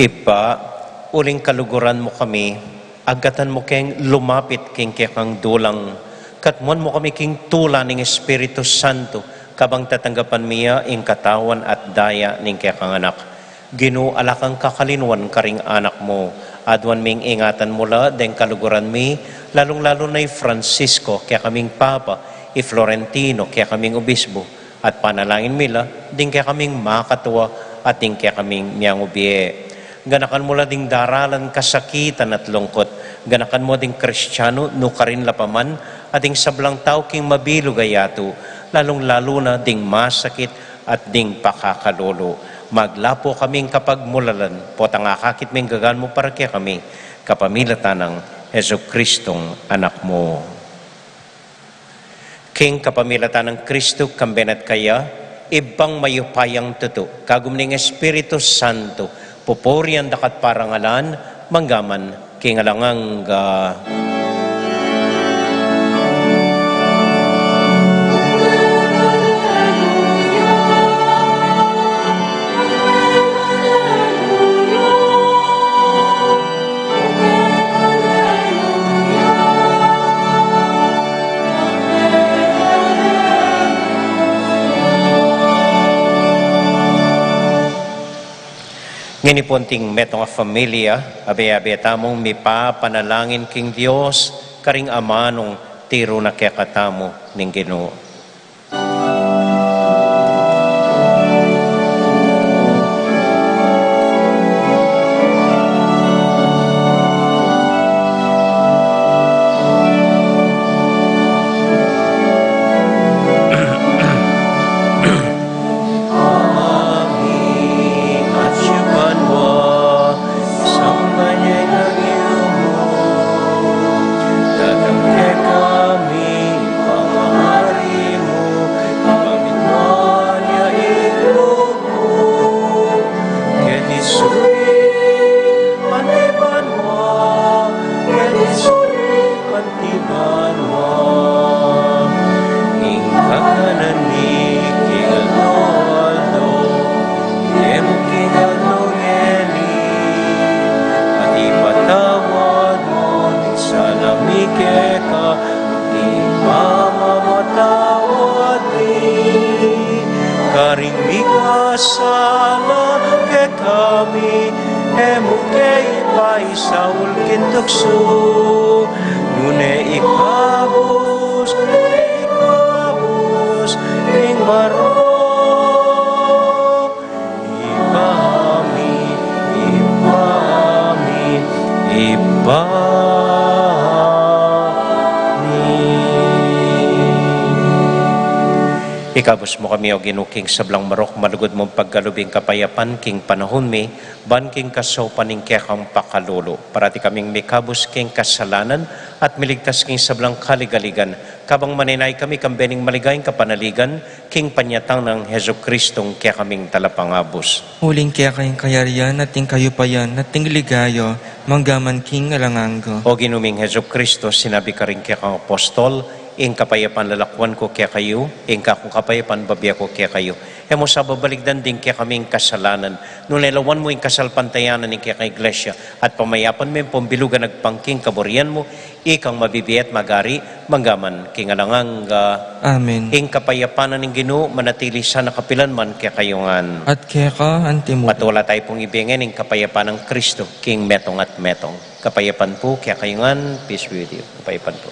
Ibpa, uling kaluguran mu kami, agkatan mu keng lumapit king kekang dulang, katmuan mu kami king tula ning Espiritu Santo, kabang tatanggapan mi ya ing katawan at daya ning kekang Anak. Ginu, ala kang kakalinuan karing anak mu, aduan ming ingatan mu la deng kaluguran mi, lalung-lalu na i Francisco, kekaming Papa, i Florentino, kekaming Obispo, at panalangin mi la ding kekaming makatua at ding kekaming miangubie. Ganakan mu la ding daralan kasakitan at lungkut. Ganakan mu ding Kristiano nukarin la pa man, at ding sablang tau king mabilug a yatu, lalung-lalu na ding masakit at ding pakakalulu. Maglapu kaming kapagmulalan, potang akakit ming gagan mu para kekami, kapamilatan nang Jesucristong Anak mu. King kapamilatan nang Kristo, kambe na at kaya, Ibpang mayupayang tutu, kagum ning Espiritu Santo, pupurian da ka at parangalan, mangga man king alang angga. Ngeni pu anting metung a familia, abe-abe tamung mipapanalangin king Dios, karing amanung tiru na kekatamu ning Ginu. Keti suli anti banua, keti suli anti banua. Ing kakanan mi king aldo-aldo, ibie mu king aldo ngeni, at ipatawad mu ding sala mi keka, anti ing pamamatawad mi karing mikasala kekami, e mu ke ipaisaul king tuksu, nune ikabus, ikabus king marok. Ibpa mi, Ibpa mi, Ibpa mi. Ikabus mu kami, O Ginu, king sablang marok, malugud mung pagkalub ing kapayapan king panahun mi, ban king kasaupan ning kekang pakalulu. Parati kaming mikabus king kasalanan at miligtas king sablang kaligaligan, kabang maninay kami kambe ning maligayang kapanaligan, king panyatang nang Jesucristong kekaming Talapangabus. Uling keka ing kayarian, at ing kayupayan, at ing ligaya, mangga man king alang angga. O Ginu ming Jesucristo, sinabi karing kekang apostol, ing kapayapan lalakwan ku kekayu, ing kakung kapayapan babie ku kekayu. E mu sa babaligdan ding kekaming kasalanan, nune lawan mu ing kasalpantayanan ning kekang Iglesia, at pamayapan me ing pambilugan agpang king kaburian mu, ikang mabibie at magari, mangga man king alang angga. Amen. Ing kapayapan ning Ginu, manatili sana kapilan man kekayu ngan. At keka antimu. Patula tayu pung ibie ngening kapayapan nang Kristo, king metung at metung. Kapayapan pu kekayu ngan, peace with you. Kapayapan pu.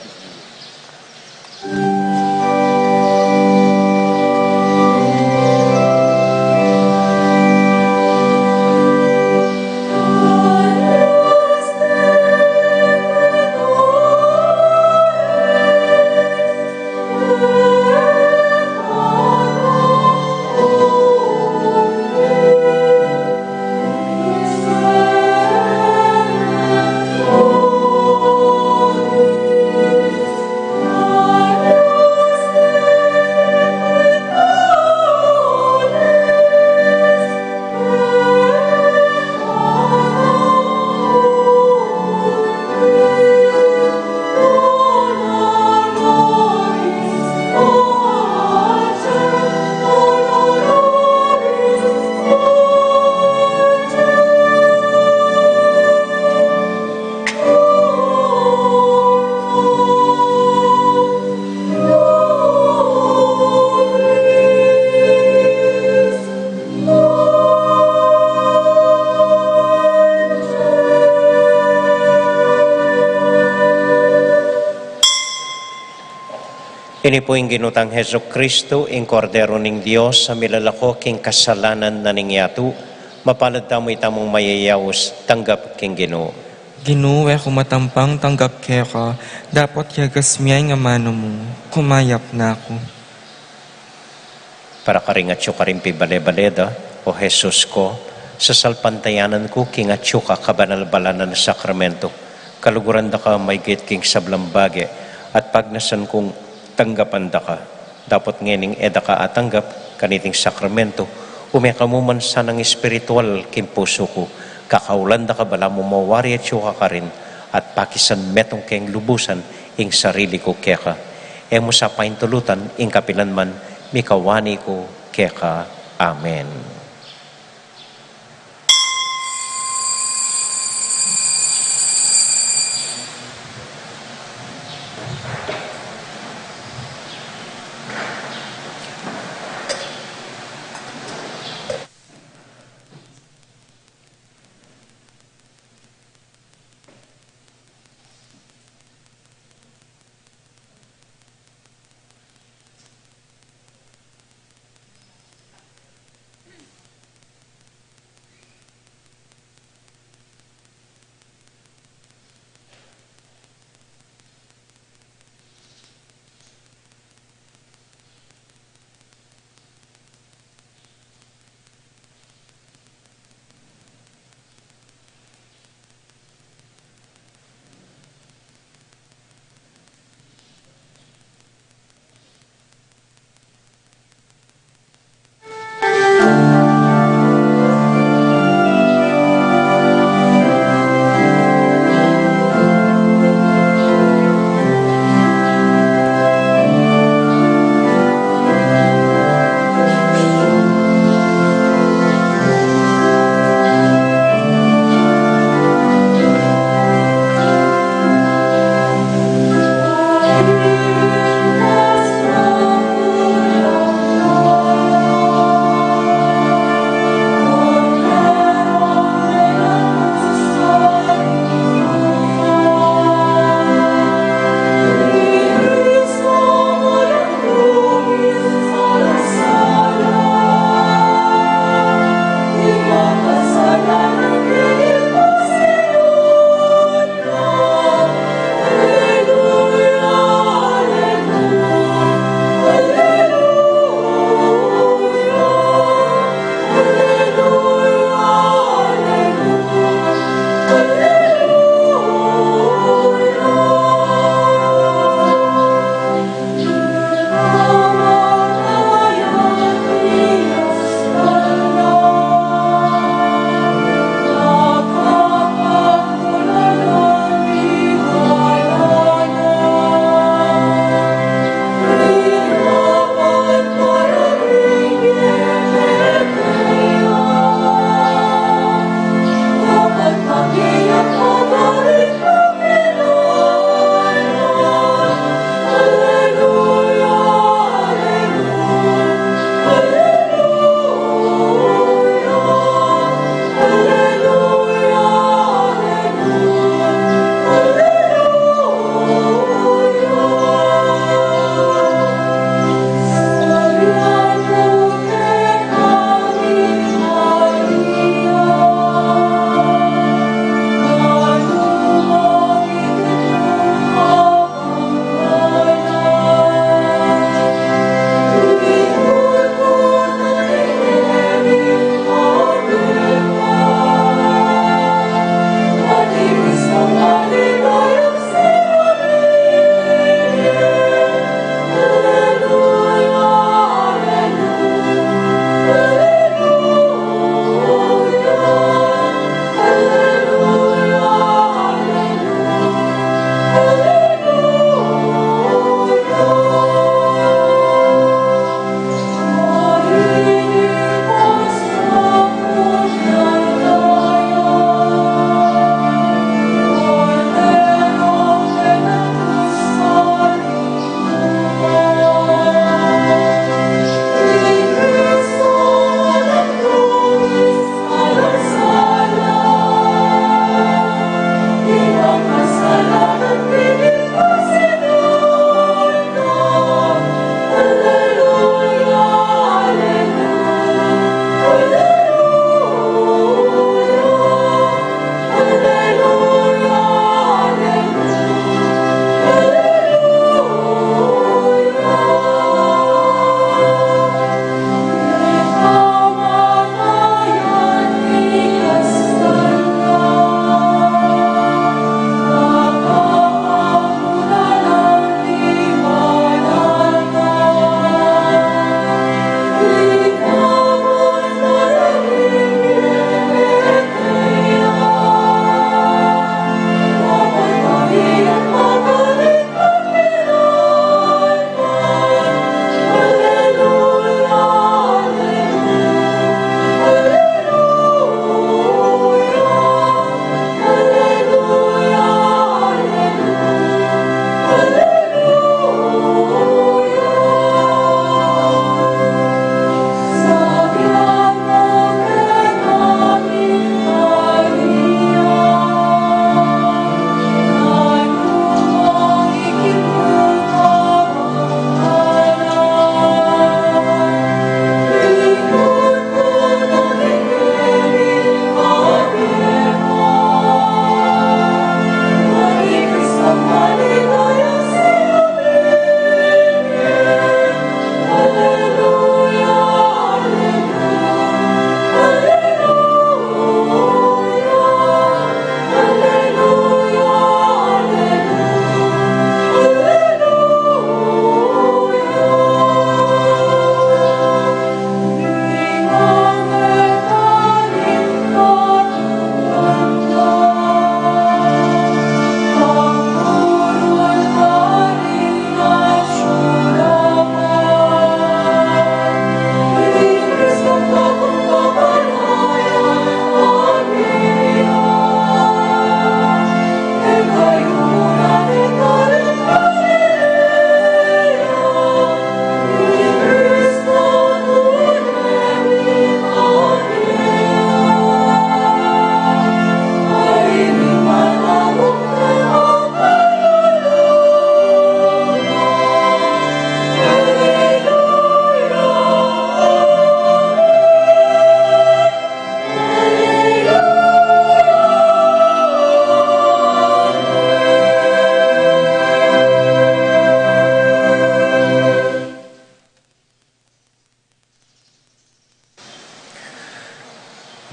Ini pu ing Ginu tang Jesucristo, ing Kordero ning Dios, a milalako king kasalanan na ning yatu. Mapalad tamu itamung mayayaus tanggap king Ginu. Ginu, e ku matampang tanggap keka, dapot yagas me ing amanu mu, kumayap na ku. Para karing atyu ka ring pibale-bale da, O Jesus ko, sasalpantayanan ku king atyu ka kabanal-banalan a sakramento, kaluguran da ka maygit king sablang bage, at pagnasan kung tanggapan da ka. Dapot ngening e da ka atanggap kaniting sakramento, ume ka mu man sanang espiritual king pusu ku, kakaulan da ka balamu mawari atyu ka karin, at pakisan metung keng lubusan ing sarili ku keka. E mu sa paintulutan ing kapilan man mikawani ku keka. Amen.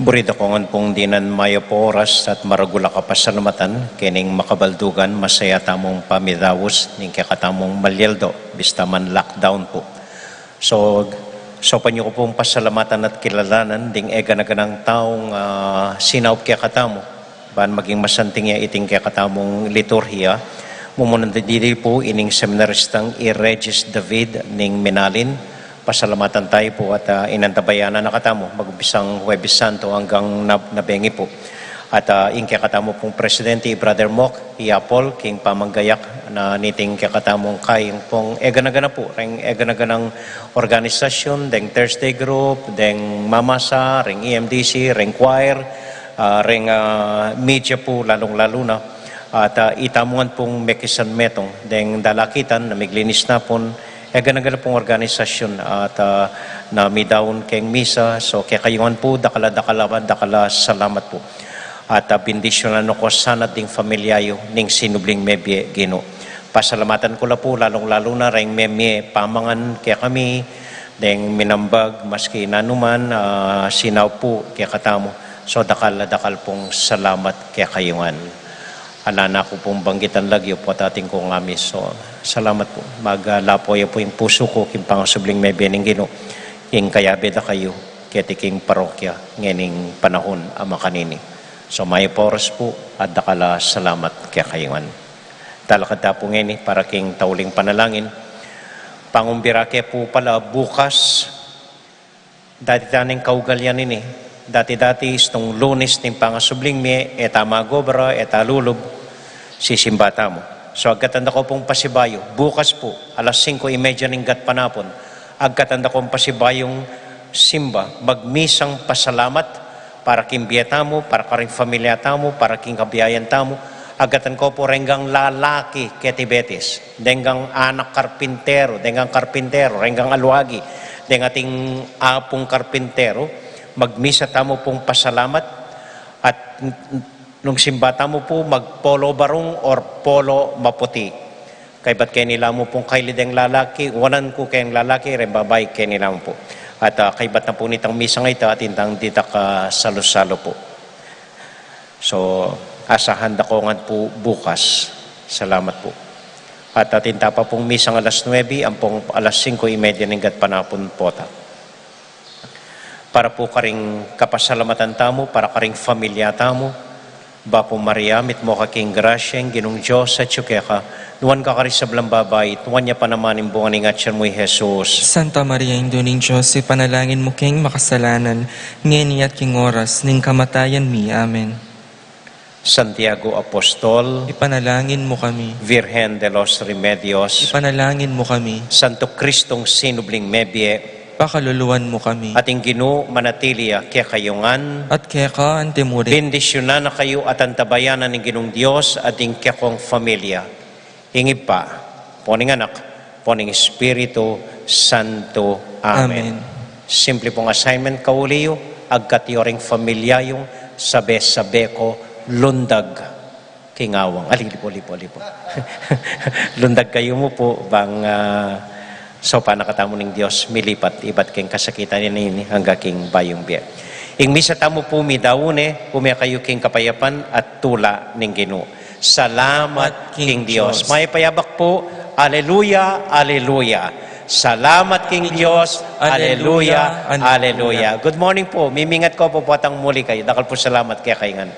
Puridu ko ngan pung dinan mayap a oras at maragul a kapasalamatan kening makabaldugan masaya tamung pamidaus ning kekatamung malyaldo, bista man lockdown pu. So, saupan yu ku pung pasalamatan at kilalanan ding eganaganang taung, ah, sinaup kekatamu ban maging masanting ya iting kekatamung liturhiya. Mumuna didi pu ining seminaristang i Regis David ning Minalin. Pasalamatan tayu pu at, ah, inantabayanan na katamu magumpisang Huwebes Santo anggang na, nabengi pu. At, ah, ing kekatamu pung presidente, i Brother Mok, i Apol, king pamanggayak na niting kekatamung kayang pung eganagana pu, reng eganaganang organisasyun, deng Thursday group, deng mamasa, reng E M D C, reng choir, ah, reng, ah, media pu, lalung-lalu na. At, ah, itamu ngan pung mekisan metung, deng dalakitan na miglinis na pun, eganagan pung organisasyun at, ah, na midaun keng misa. So, kekayu ngan pu, dakal a, dakal a, dakal a salamat pu. At, ah, bendisyunan no ko sana ding familia yu ning sinubling mebie, Ginu. Pasalamatan ku la pu, lalung-lalu na reng memie pamangan kekami, deng minambag, maski nanu man, ah, sinaup pu kekatamu. So, dakal a, dakal pung salamat kekayu ngan. Ala na ku pung banggitan lagyu pu at atin kung amis. So, salamat pu. Maglapo ya pu ing pusu ku king pangasubling mebie ning Ginu, king kayabe da kayu keti king parokya ngening panahun a makanini. So, mayap a oras pu at dakal a salamat kekayu ngan. Talakad ta pu ngeni para king tauling panalangin. Pangumbira ke pu pala bukas, dati ta ning kaugalian ini. Dati-dati istung Lunes ning pangasubling mie, e ta magobra, e ta lulub, sisimba tamu. So, agkatan da ko pung pasibayu, bukas pu, alas singko y media ning gatpanapun, agkatan da kong pasibayung simba, magmisang pasalamat para king bie tamu, para karing familia tamu, para king kabiayan tamu. Agkatan ko pu renggang lalaki keti betis, denggang anak karpinteru, denggang karpinteru, renggang aluagi, deng ating apung karpinteru, magmisa tamu pung pasalamat, at nung simba tamu pu, magpolo barung or polo maputi. Kaybat keni la mu pung kaili deng lalaki, wanan ku keng lalaki, reng babai keni la mu pu. At, ah, kaybat na pu nitang misang ita, atin tang ditak a salu-salu pu. So, asahan da ko ngan pu bukas. Salamat pu. At atin ta pa pung misang alas nuebe, ampong alas singko y media ning gatpanapun pota. Para pu karing kapasalamatan tamu, para karing familia tamu, Bapu Maria, mitmu ka king grasya, ing Ginung Dios atyu keka, nuan ka karing sablang babai, at nuan ya pa naman ing bunga ning atyan mu, i Jesus. Santa Maria, Indu ning Dios, ipanalangin mu keng makasalanan, ngeni at king oras ning kamatayan mi. Amen. Santiago Apostol, ipanalangin mu kami. Virgen de los Remedios, ipanalangin mu kami. Santo Cristong sinubling mebie, pakaluluan mu kami. At ing Ginu manatili ya kekayu ngan. At keka antimurin. Bendisyunan na kayu at antabayanan ning Ginung Dios at ing kekong familia. Ing Ibpa, ampo ning Anak, ampo ning Espiritu Santo. Amen. Amen. Simple pung assignment kauli yu, agkat yu ring familia yung sabe-sabe ko, lundag king awang. Ali, lipo, lipo, lipo. Lundag kayu mu pu, bang, ah, saupan na katamu ning Dios, milipat ibat keng kasakitan ini angga king bayung bie. Ing misa tamu pu midaun ne, ume kayu king kapayapan at tula ning Ginu. Salamat king Dios. Mayap a yabak pu. Aleluya, aleluya. Salamat king Dios. Aleluya, aleluya. Good morning pu. Mimingat ko pu potang muli kayu. Dakal pu salamat kekayu ngan.